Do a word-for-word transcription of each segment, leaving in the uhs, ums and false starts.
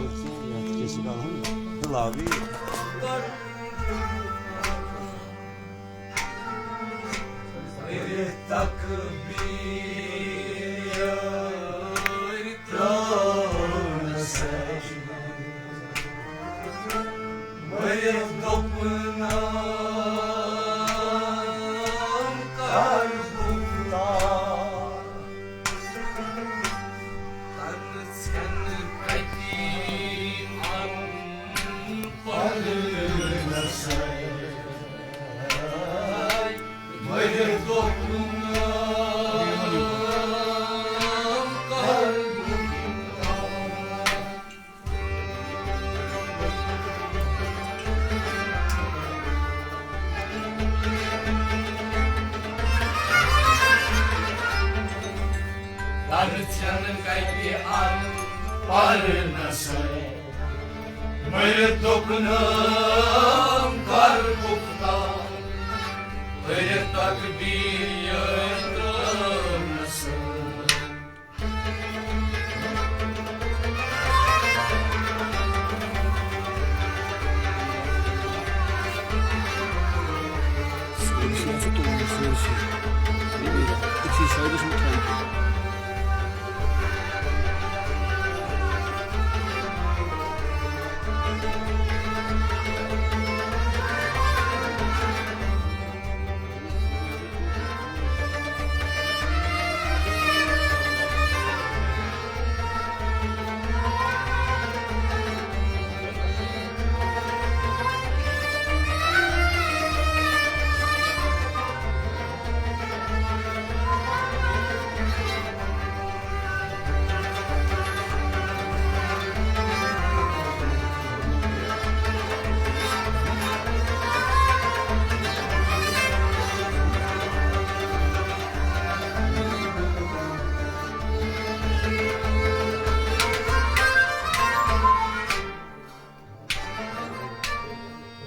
یتھ کیٛاہ چھِ کرُن؟ تہٕ لاگٕے۔ مٔرِتھ دوٚپنم، کر گُفتار۔ تَنہٕ ژھٮ۪نہٕ کَتہِ اَن پَلنَسَے۔ مٔرِتھ دوٚپنم، کر گُفتار۔ تَنہٕ ژھٮ۪نہٕ کَتہِ اَن پَلنَسَے۔ مٔرِتھ دوٚپنم، کر گُفتار۔ کٔرِتھ تکبیٖر یٲرۍ ترٲونَسَے۔ سٲرسٕے ہسا تُلُن، سٲرسٕے۔ أکسٕے سایڈَس منٛز تھاوُن۔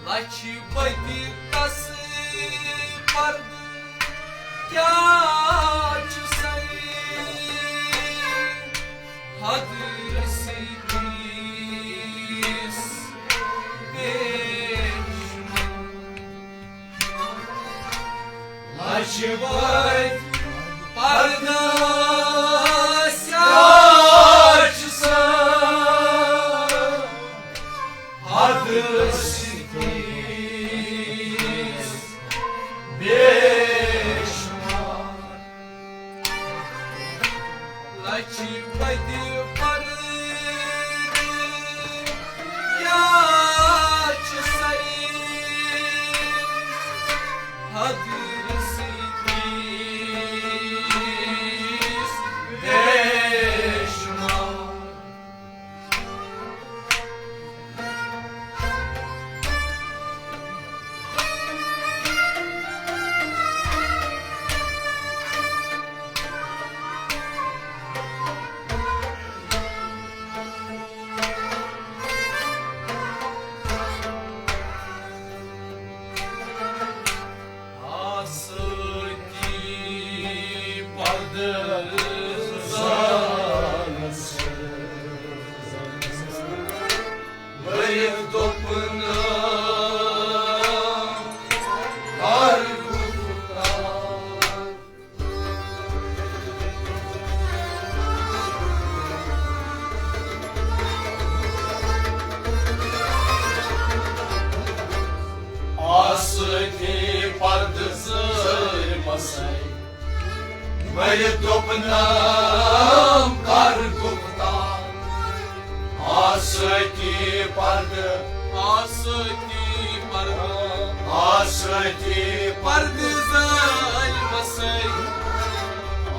لچھِ بٔدی تس پردٕ کیٛاہ چھُ سَے؟ حد رسیدیس بے شمار۔ لچھِ بٔدۍ پردٕ کیٛاہ چھُ سَے؟ حد رسیدیس بے شمار۔ لچھِ بٔدۍ پردٕ کیٛاہ چھِ سَے؟ حد رسیدیس بے شمار۔ آسٲتی پردٕ زٲلۍ مَسَے۔ لٔرِتھ دوٚپُن، کر گُفتار۔ آسٲتی پردٕ زٲلۍ مَسَے۔ مٔرِتھ دوٚپنم، کر گُفتار۔ آسٲتی پردٕ، آسٲتی پردٕ، آسٲتی پردٕ زٲلۍ مَسَے۔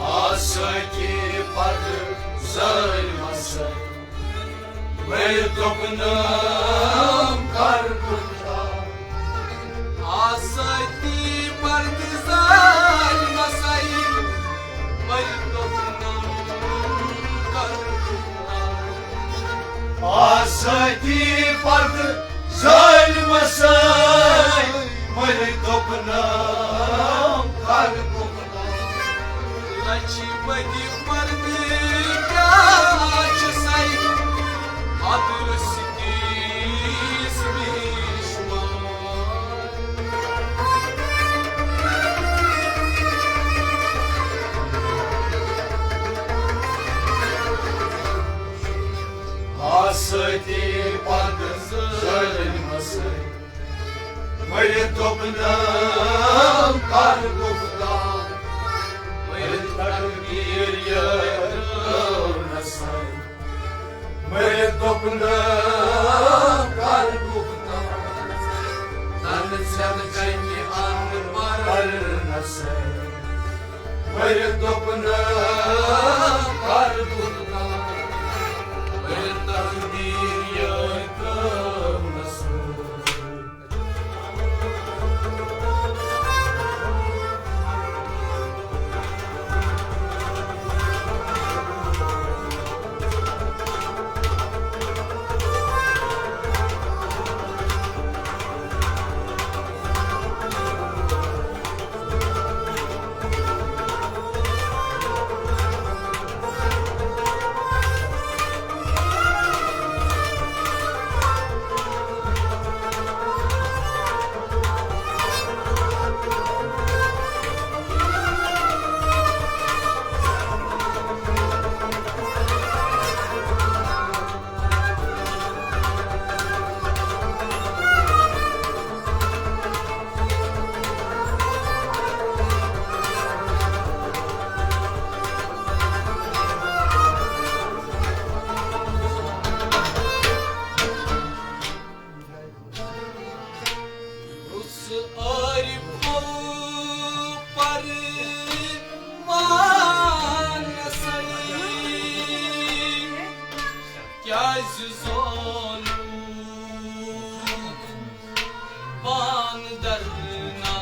آسٲتی پردٕ زٲلۍ مَسَے۔ مٔرِتھ دوٚپنم، کر گُفتار۔ آسٲتی پردٕ زٲلۍ مَسَے۔ مٔرِتھ دوٚپنم، کر گُفتار۔ آسٲتی پردٕ زٲلۍ مَسَے۔ مٔرِتھ دوٚپنم، کر گُفتار۔ لچھِ بٔدی پردٕ کیٛاہ چھِ سَے؟ حد مٔرِتھ دوٚپنم کر گُفتار، مٔرِتھ تقدیر یٲر ترٲونس۔ مٔرِتھ دوٚپنم کر گُفتار، تنہٕ ژھٮ۪نہٕ کنہِ اَن پرنس۔ مٔرِتھ دوٚپنم کر گُفتار، مٔرِتھ تقدیر یٲر ترٲونس۔ پرمانسٕے کیٛازِ زولُکھ پان درنا؟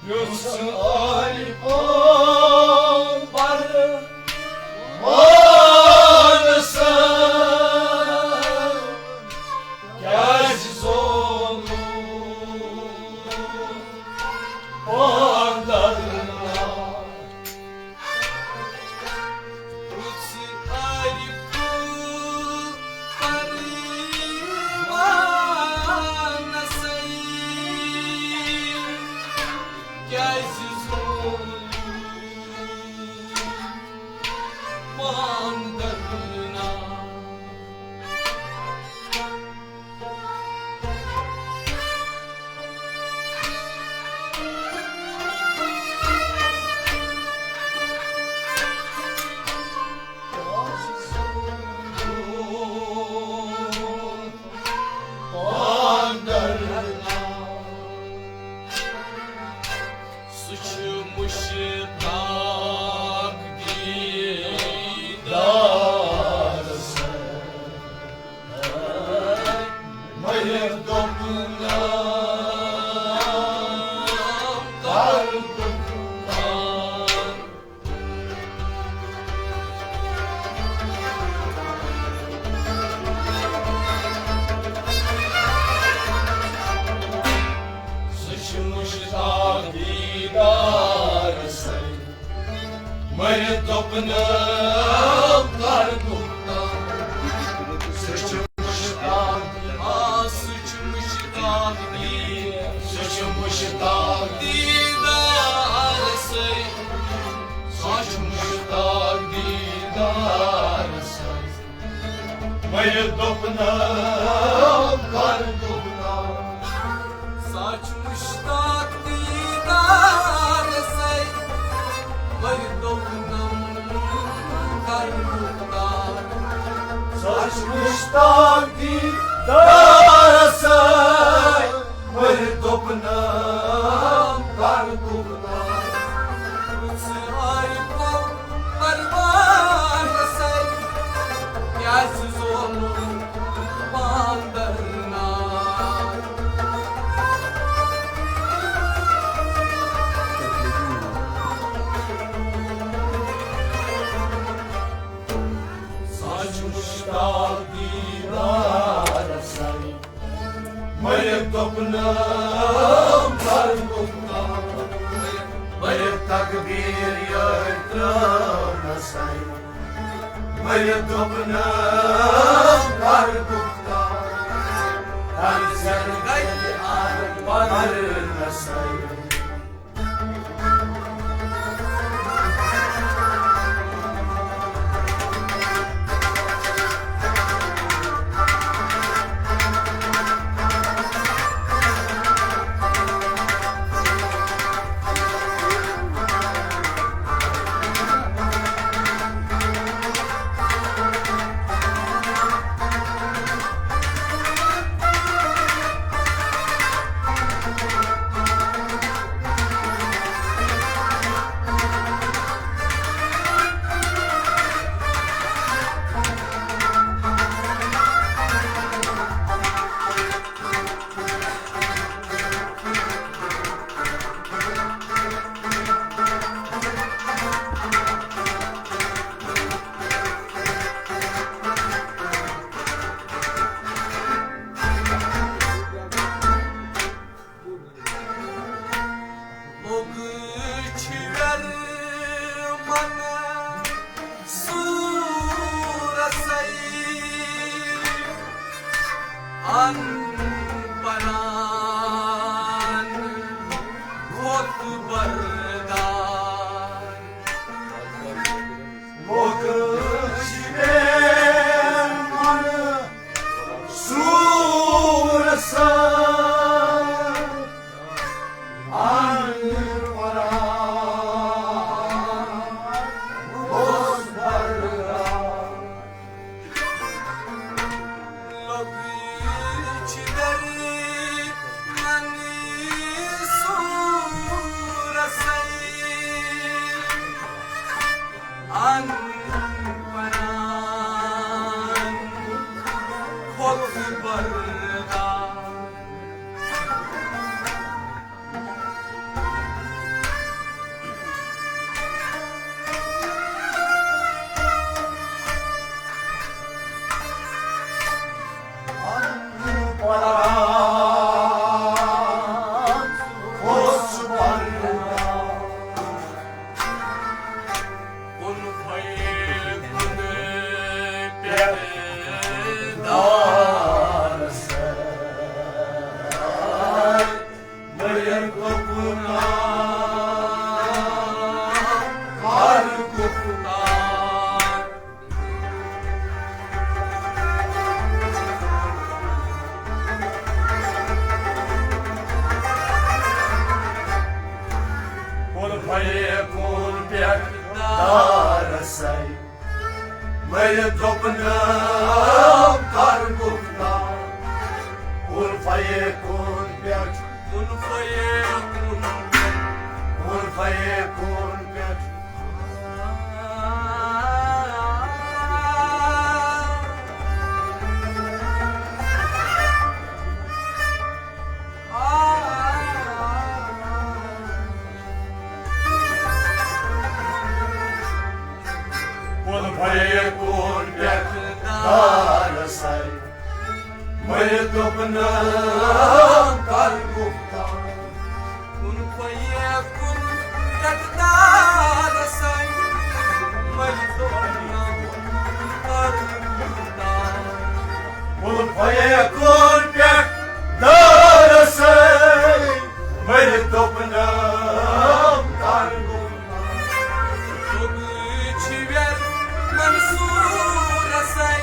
یُس عارفو پرمانسٕے کیٛازِ زولُکھ پان درنا؟ سُہ چھُ مُشتاق دیٖدارس۔ مٔرِتھ دوٚپنم کر گُفتار۔ سُہ چھُ مُشتاق دیٖدارس۔ مٔرِتھ دوٚپنم کر گُفتار۔ سُہ چھُ مُشتاق، آ، سُہ چھُ مُشتاق دی-، سُہ چھُ مُشتاق دیٖدارسٕے۔ سُہ چھُ مُشتاق دیٖدارسٕے۔ مٔرِتھ دوٚپنم کر گُفتار۔ سُہ چھُ مُشتاق دیٖدارسٕے۔ مٔرِتھ دوٚپنم کر گُفتار۔ سُہ چھُ مُشتاق دیٖدارسٕے۔ مٔرِتھ دوٚپنم کر گُفتار۔ سُہ چھُ مُشتاق دیٖدارسٕے۔ مٔرِتھ دوٚپنم کر گُفتار۔ مٔرِتھ تقدیر یٲر ترٲونسٕے۔ مٔرِتھ دوٚپنم کر گُفتار۔ تنہٕ ژھٮ۪نہٕ کنہِ اَن پرنسٕے۔ گُفتار، گُفتار۔ کُن فیکون پٮ۪ٹھ دارس سَے۔ مٔرِتھ دوٚپنم کر گُفتار۔ کُن فیکون پٮ۪ٹھ۔ کُن فیکون پٮ۪ٹھ۔ کُن فیکون پٮ۪ٹھ۔ کُن فیکون پٮ۪ٹھ دارس سَے۔ مٔرِتھ دوٚپنم کر گُفتار۔ کُن فیکون پٮ۪ٹھ دارس سَے۔ مٔرِتھ دوٚپنم کر گُفتار۔ کُن فیکون پٮ۪ٹھ دارس سَے۔ مٔرِتھ دوٚپنم کر گُفتار۔ سیوٚد چھِ وٮ۪ر منصوٗرس سَے۔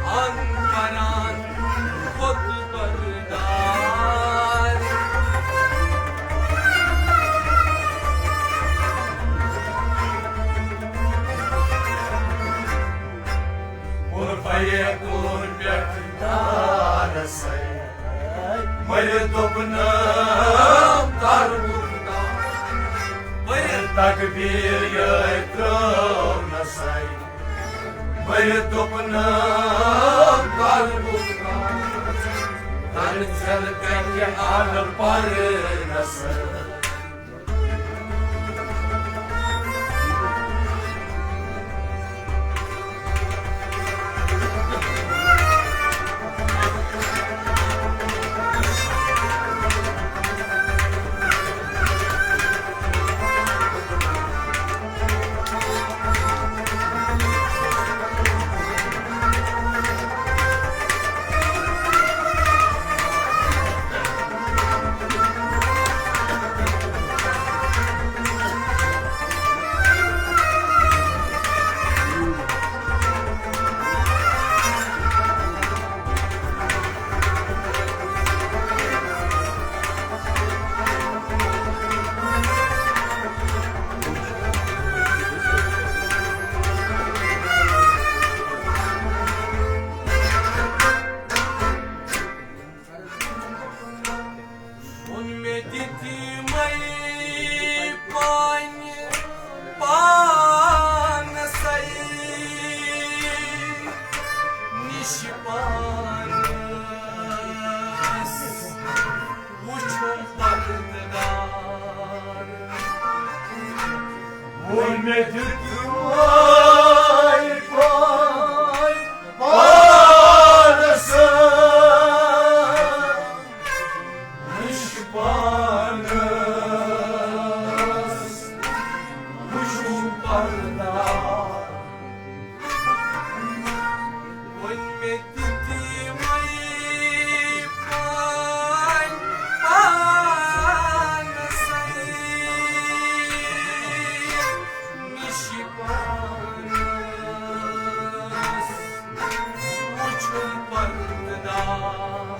ان پران ووت بردار۔ کُن فیکون پٮ۪ٹھ دارس سَے۔ مٔرِتھ دوٚپنم کر گُفتار۔ مٔرِتھ تکبیر یے ترٲونس سَے۔ مٔرِتھ دوٚپنم کر گُفتار۔ تن ژھٮ۪ن کتہِ ان پرنس سَے۔ ووٚن مےٚ دِتِمَے پانہِ پانَسَے نِش پانَس وُچھُم پردٕ دار۔ ووٚن مےٚ دِتِمَے پانہِ پانَسَے نِش پانَس وُچھُم پردٕ دار۔ ووٚن مےٚ تِتِمَے پانہِ پانَسَے نِش پانَس وُچھُم پردٕ دار۔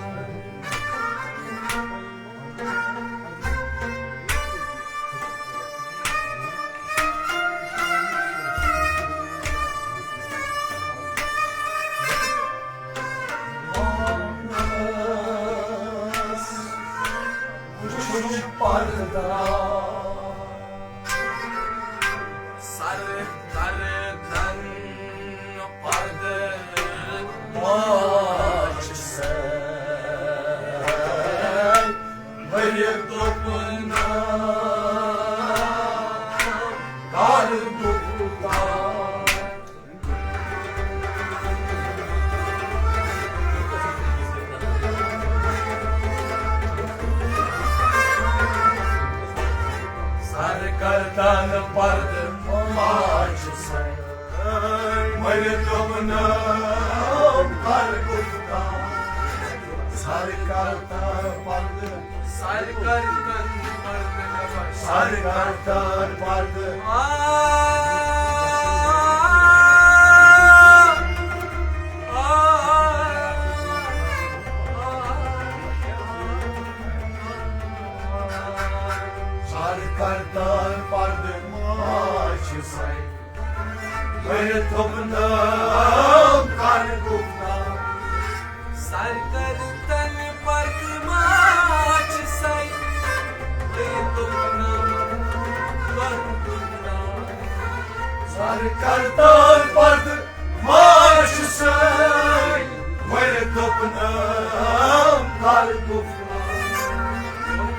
پانَس وُچھُم پردٕ دار۔ سر کردن پردٕ ماچھ سۭتۍ بٔرِتھ دوٚپُن، کر گُفتار۔ سر کردن پردٕ ماچھ سۭتۍ مٔرِتھ دوٚپُن، کر گُفتار۔ سر کردن پردٕ سر کر تن پردٕ۔ سر کر تن پردٕ۔ آ، آ، آ۔ سر کر تن پردٕ ما چھِ سَے۔ مےٚ دوٚپ نہٕ کر گُفتار۔ سر کر تن پردٕ ما چھِ سَے۔ مےٚ دوٚپ نہٕ کر گُفتار۔ سر کر تن پردٕ ما چھِ سَے۔ مےٚ دوٚپ نہٕ کر گُفتار۔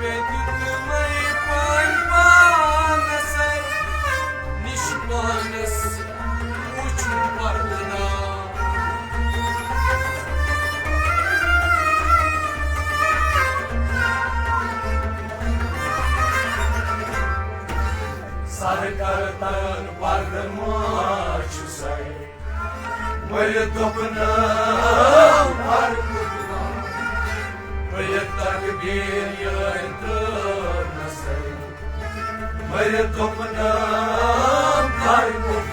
مےٚ دیُت مَے پان پانس نِش پانس وُچھُن پردٕ نا۔ سر کر تن پردٕ ما چھِ سَے۔ مےٚ دوٚپ نہٕ ہر کُنہِ۔ مےٚ تکبیٖر یٲرۍ ترٛٲو نہٕ سَے۔ مےٚ دوٚپ نہٕ ہر کُنہِ۔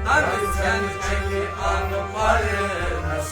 تَتھ چھَنہٕ اَکہِ اَنہٕ پَرنَس۔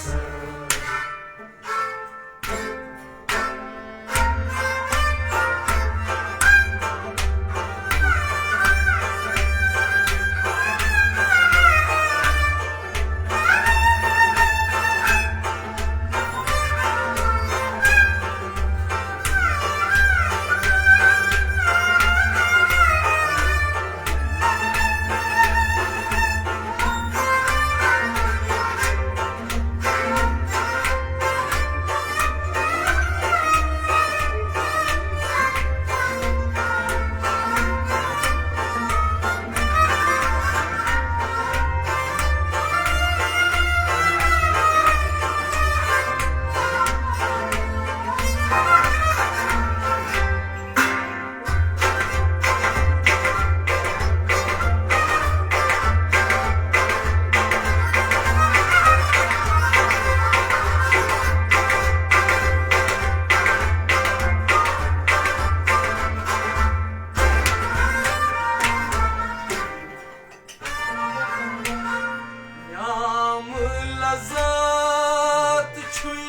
نیامہٕ لذت چھُے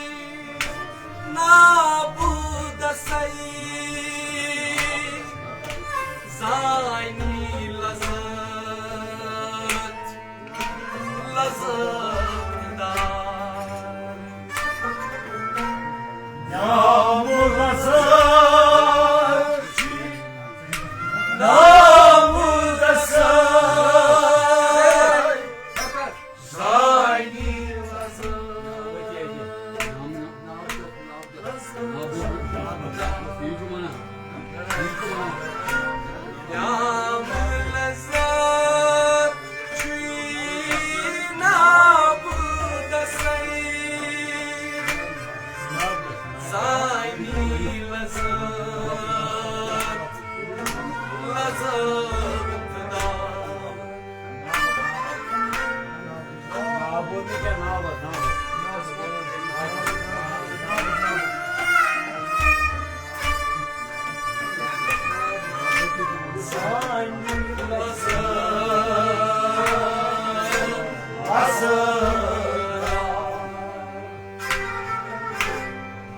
نابودسَے، زانی لذت، لذت دار۔ نیامہٕ لذت چھُے نابودسَے، زانی لذت۔ نیامہٕ لذت چھُے نابودسَے، زانی لذت، لذت دار۔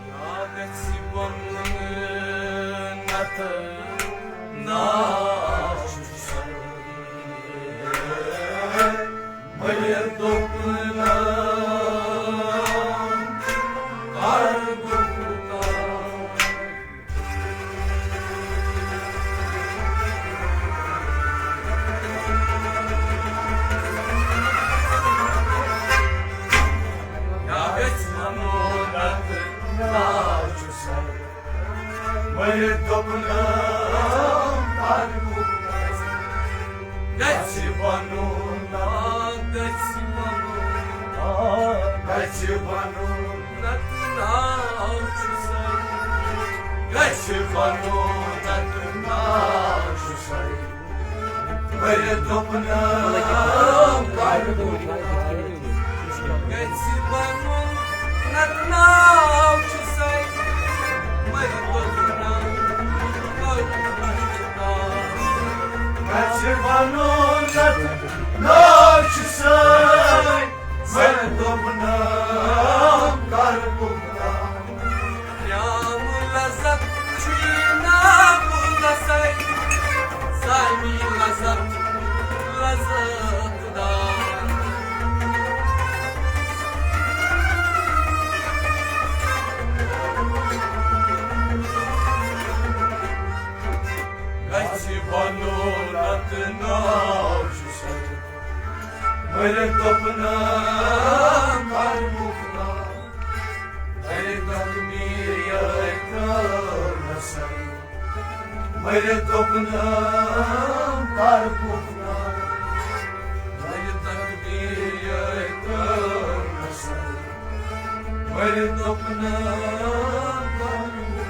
یا گژھِ بنُن نتہٕ ناو چھُ سرٕے۔ مےٚ دوٚپ نہٕ کر گُفتار۔ یا گژھِ وَنُن نتہٕ ناو چھُ سرٕے۔ مےٚ دوٚپ نہٕ کر گُفتار۔ گژھِ وَنُن، آ، گژھِ وَنُن، آ، گژھِ وَنُن، نتہٕ ناو چھُ سرٕے۔ گژھِ وَنُن، نتہٕ ناو چھُ سرٕے۔ مےٚ دوٚپ نہٕ کر گُفتار۔ گژھِ وَنُن، نتہٕ ناو چھُ سرٕے۔ گژھِ بنُن نتہٕ ناو چھُ سٲنۍ، مگر دوٚپنم کر گُمنام۔ نام لذت چھُے نام لذت، سانی لذت، لذت دار۔ گژھِ بنُن نتہٕ ناو چھُ سٲنۍ، مگر دوٚپنم کر گُمنام۔ ارے تقدیر یہے ترٲو نہ سر، مگر دوٚپنم کر گُمنام۔ ارے تقدیر یہے ترٲو نہ سر، مگر دوٚپنم کر گُمنام۔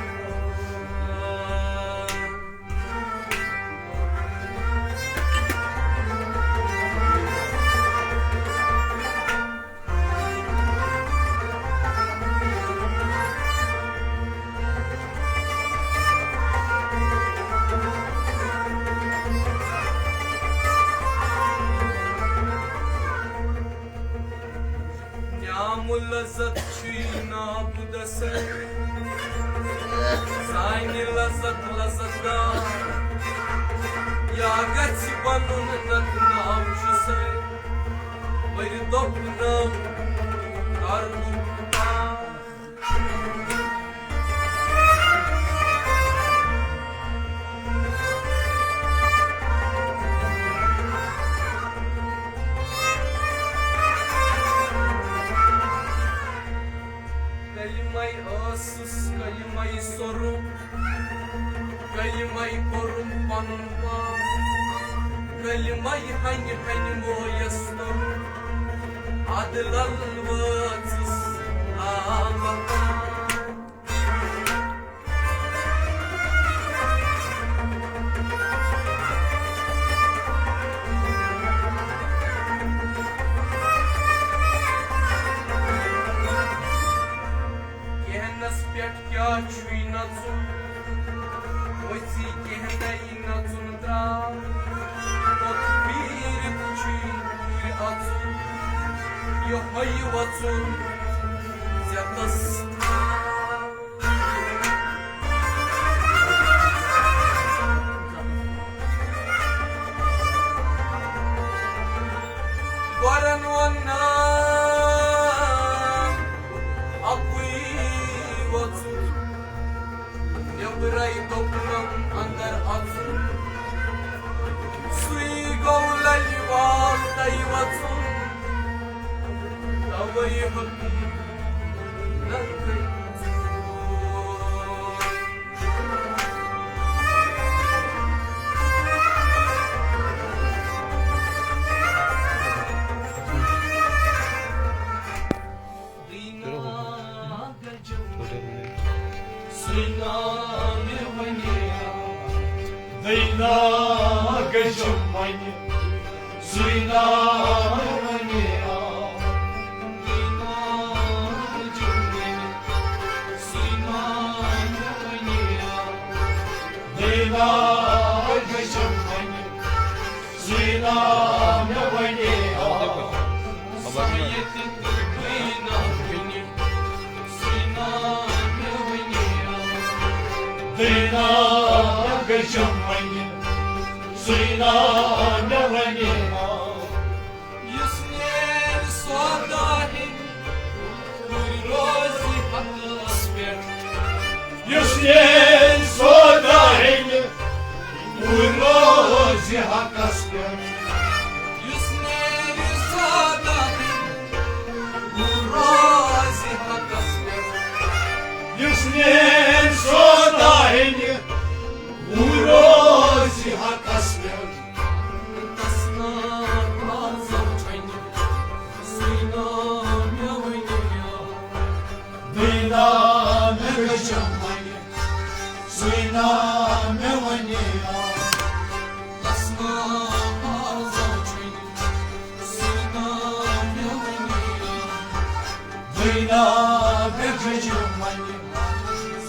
نعم لذت چھُے ناو دسر، سانہِ لذت لذت دار۔ یا گژھِ بنُن نتہٕ ناو چھُ سٲنۍ، مگر دوٚپنم کر گُمنام۔ کلمَے ٲسٕس، کلمَے سوٚرُم، کلمَے کوٚرُم پنُن پان، کلمَے ہنہِ ہنہِ مویَس توٚرُم، ادٕ لل وٲژٕس لامکان۔ کہنس پٮ۪ٹھ کیٛاہ چھُے نژُن؟ ؤژھی کہنے نژُن ترٛاو۔ پوٚت پیٖرِتھ چھُے دوٗرِ اَژُن، یِہوٚے وَژُن ژٮ۪تَس تھاو۔ گۄرَن ووٚننَم اَکُے وَژُن، نیٚبرَے دوٚپنَم اَندَر اَژُن۔ سُے گوٚو لَلہِ وال تَے وَژُن، تَوَے ہیوٚتُن نَکھٕ۔ سُے ناو مےٚ وَنے آو۔ دٔیہِ ناو گٔجم وَنہِ۔ سُے ناو مےٚ وَنے آو۔ دٔیہِ ناو گٔجم وَنہِ۔ سُے ناو مےٚ وَنے آو۔ دٔیہِ ناو گٔجم وَنہِ۔ سُے ناو مےٚ وَنے آو۔ سُے ییٚتہِ تہٕ دٔیہِ ناو کُنہِ۔ سُے ناو مےٚ وَنے آو۔ دٔیہِ ناو گٔجم وَنہِ۔ سُے ناو مےٚ وَنے آو۔ یُس نیرِ سودا ہیٚنہِ، پوٗرٕ روزِ حقس پٮ۪ٹھ۔ یُس نیرِ سودا ہیٚنہِ، پوٗرٕ روزِ حقس پٮ۪ٹھ۔ یُس نیرِ سودا ہیٚنہِ، پوٗرٕ روزِ حقس پٮ۪ٹھ۔ یُس نیرِ سودا ہیٚنہِ، پوٗرٕ روزِ حقس پٮ۪ٹھ۔ تس ناو آزم چھنہِ، سُے ناو مےٚ وَنے آو۔ بیٚیہِ ناو مےٚ گٔجم وَنہِ، سُے ناو مےٚ وَنے آو۔ تس ناو آزم چھنہِ، سُے ناو مےٚ وَنے آو۔ بیٚیہِ ناو مےٚ گٔجم وَنہِ،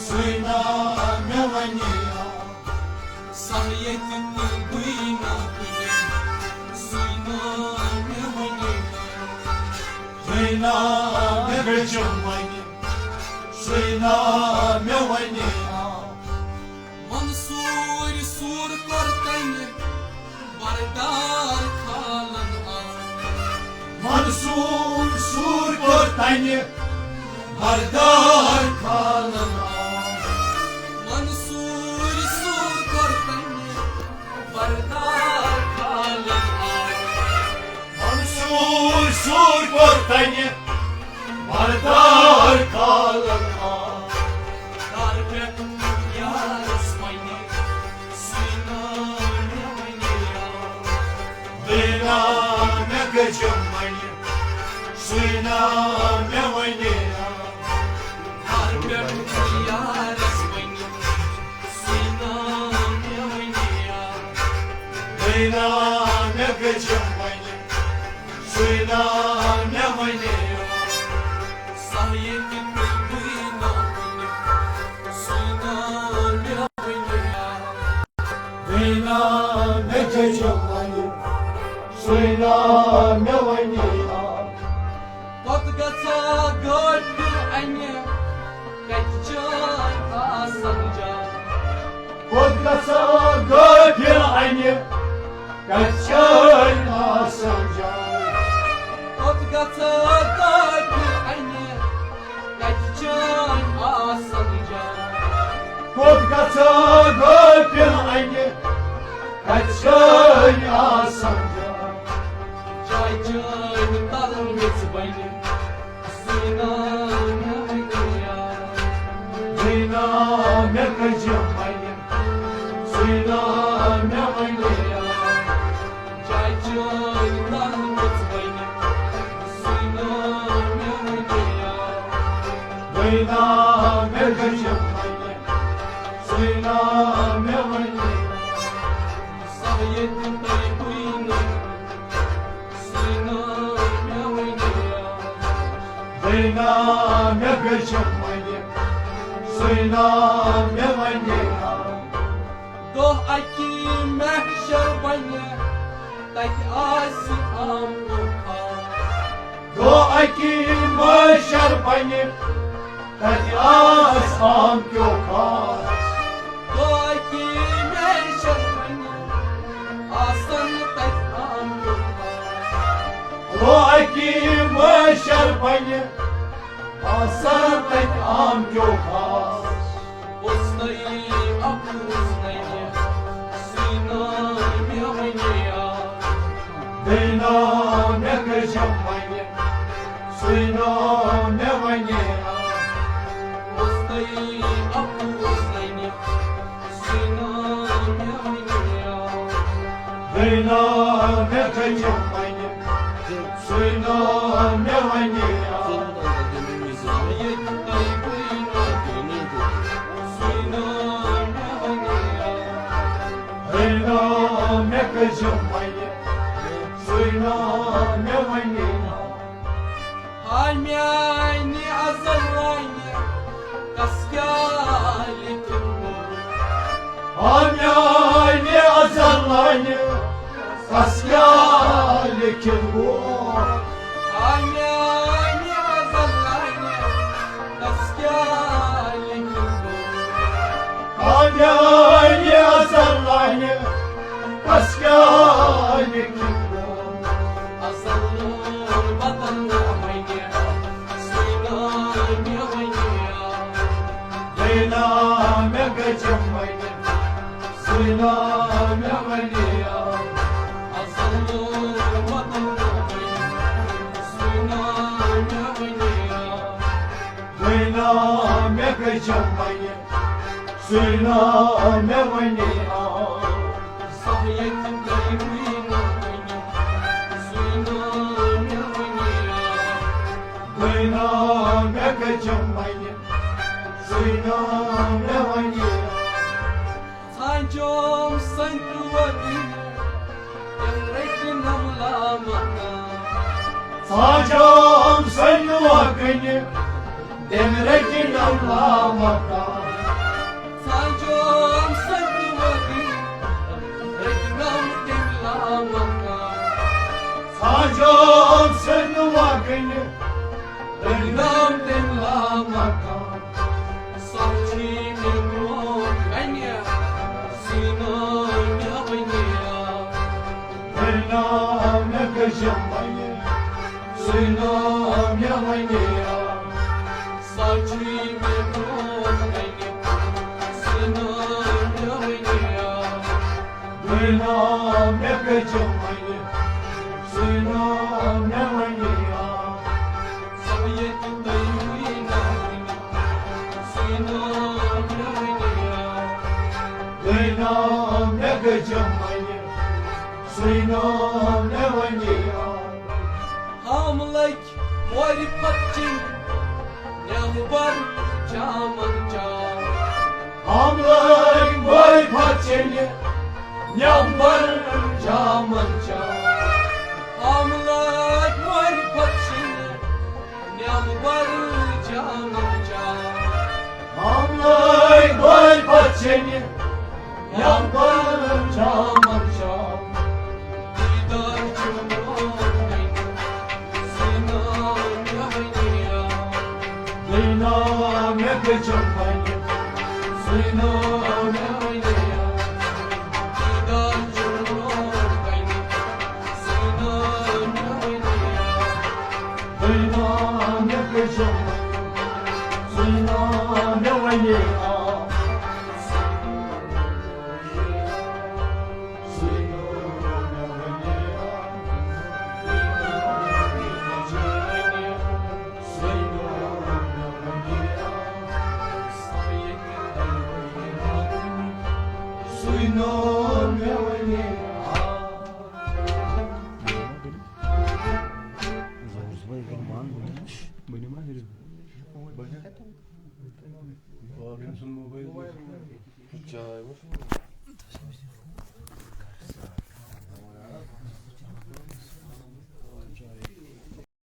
سُے ناو مےٚ وَنے آ۔ سۄ ییٚتہِ تہٕ بٕے نہ کُنہِ، سُے نا مےٚ وَنے آ۔ بٕے نا مےٚ گٔجم وَنہِ، سُے نا مےٚ وَنے آ۔ منصوٗر سوٗر کوٚر تَنہِ بردار کھالن آ۔ منصوٗر سوٗر کوٚر تَنہِ بردار کھالن آ۔ منصوٗر سوٗر کوٚر تَنہِ بردار کھالن آ۔ منصوٗر سوٗر کوٚر تَنہِ بردار کھالن آ۔ کر پٮ۪ٹھ یارس وَنہِ، سُے نا مےٚ وَنے آ۔ بٕے نا مےٚ گٔجم وَنہِ، سُے نا مےٚ وَنے آ۔ کر پٮ۪ٹھ یارس وَنہِ، سُے نا مےٚ وَنے آ۔ بٕے نا مےٚ گٔجم وَنہِ، سُے نا مےٚ وَنے آ۔ سۄ ییٚتہِ تہٕ بٕے نا کُنہِ، سُے نا مےٚ وَنے آ۔ بٕے نا مےٚ گٔجم وَنہِ، سُے نا مےٚ وَنے آ۔ پتہٕ گژھا گٲڑۍ تہِ اَنہِ، کَتہِ چھَنہٕ آسان جاے۔ کوٚت گژھو غٲفِل اَنہِ، کَتہِ چھَنہٕ آسان جاے؟ کوٚت گژھو غٲفِل اَنہِ، کَتہِ چھَنہٕ آسان جاے؟ کوٚت گژھو غٲفِل اَنہِ، کَتہِ چھَنہٕ آسان جاے؟ جاے جٲنۍ تَل میٚژ بَنہِ، سُے نا مےٚ وَنے آ۔ بٕے نا مےٚ گٔجم وَنہِ، سُے نا مےٚ وَنے آ۔ جاے جٲنۍ تَل میٚژ بَنہِ، سُے نا مےٚ وَنے آ۔ بٕے نا مےٚ گٔجم وَنہِ، سُے نا مےٚ وَنے آ۔ سۄ ییٚتہِ تۄہہِ بٕے نا، سُے نا مےٚ وَنے آ۔ بٕے نا مےٚ گٔجم وَنہِ، سُے نا مےٚ وَنے آ۔ دۄہ اَکی محشر بَنہِ، تَتہِ آسہِ آمتُک خاص۔ دۄہ اَکی محشر بَنہِ، تَتہِ آسہِ آمتُک خاص۔ دۄہ اَکی محشر بَنہِ، آسَن تَتہِ آمتُک خاص۔ دۄہ اَکی محشر بَنہِ، آسَن تَتہِ آمتُک خاص۔ پوٚزتَے اَپُز نَنہِ، سُے نا مےٚ وَنے آ۔ بٕے نا مےٚ گٔجم وَنہِ، سُے نا مےٚ وَنے آ۔ پوٚزتَے اَپُز نَنہِ، سُے نا مےٚ وَنے آ۔ بٕے نا مےٚ گٔجم وَنہِ، سُے نا مےٚ وَنے آ۔ سۄ ییٚتہِ تۄہہِ بٕے نا، سُے نا مےٚ وَنے آ۔ بٕے نا مےٚ گٔجم وَنہِ، سُے نا مےٚ وَنے آ۔ ہا میانہِ ازل وانہِ، کس کیٛاہ لیکھِتھ گوٚو؟ ہا میانہِ ازل وانہِ، کس کیٛاہ لیکھِتھ گوٚو؟ ہا میانہِ ازل وانہِ، کس کیٛاہ لیکھِتھ گوٚو؟ ہا میانہِ ازل وانہِ، کس کیٛاہ لیکھِتھ گوٚو؟ ازل وطن وَنہِ، سُے نا مےٚ وَنے آ۔ بٕے نا مےٚ گٔجم وَنہِ، سُے نا مےٚ وَنے آ۔ ازل وطن وَنہِ، سُے نا مےٚ وَنے آ۔ بٕے نا مےٚ گٔجم وَنہِ، سُے نا مےٚ وَنے آ۔ سۄ ییٚتہِ گٔے بٕے نا وَنہِ، سُے نا مےٚ وَنے آ۔ بٕے نا مےٚ گٔجم وَنہِ، سُے نا مےٚ وَنے آ۔ ژھانٛجوم سنٛدوَن، تٔمۍ رٔٹِنَم لامکان۔ ژھانٛجوم سنٛدوَن، تٔمۍ رٔٹِنَم لامکان۔ جمعہ، سُے ناو مےٚ وَنے آ۔ ساچھی مےٚ برونٛٹھ کَنہِ، سُے ناو مےٚ وَنے آ۔ بیٚیہِ ناو مےٚ کٔرۍ جمعہ، سُے ناو مےٚ وَنے آ۔ سب ییٚتہِ تۄہہِ وٕنی ناو ؤنِو، سُے ناو مےٚ وَنے آ۔ بیٚیہِ ناو مےٚ کٔرۍ جمعہ، سُے ناو مےٚ وَنے آ۔ ہام لٔگۍ مورِ پھۄتہٕ چیٚنۍ، نٮ۪مبر جامن جام۔ ہام لٔگۍ مورِ پھۄتہٕ چیٚنۍ، نٮ۪مبر جامن جام۔ ہام لٔگۍ مورِ پھۄتہٕ چیٚنۍ، نٮ۪مبر جامن جام۔ ہام لٔگۍ مورِ پھۄتہٕ چیٚنۍ، نٮ۪مبر جامن جام۔ دیدار چھُ برونٛٹھ کَنہِ، سُے ناو مےٚ وَنے آ۔ بیٚیہِ ناو مےٚ کٔرۍ جمعہ، سُے ناو مےٚ وَنے آ۔ دیدار چھُ برونٛٹھ کَنہِ، سُے ناو مےٚ وَنے آ۔ بیٚیہِ ناو مےٚ کٔرۍ جمعہ، سُے ناو مےٚ وَنے آ۔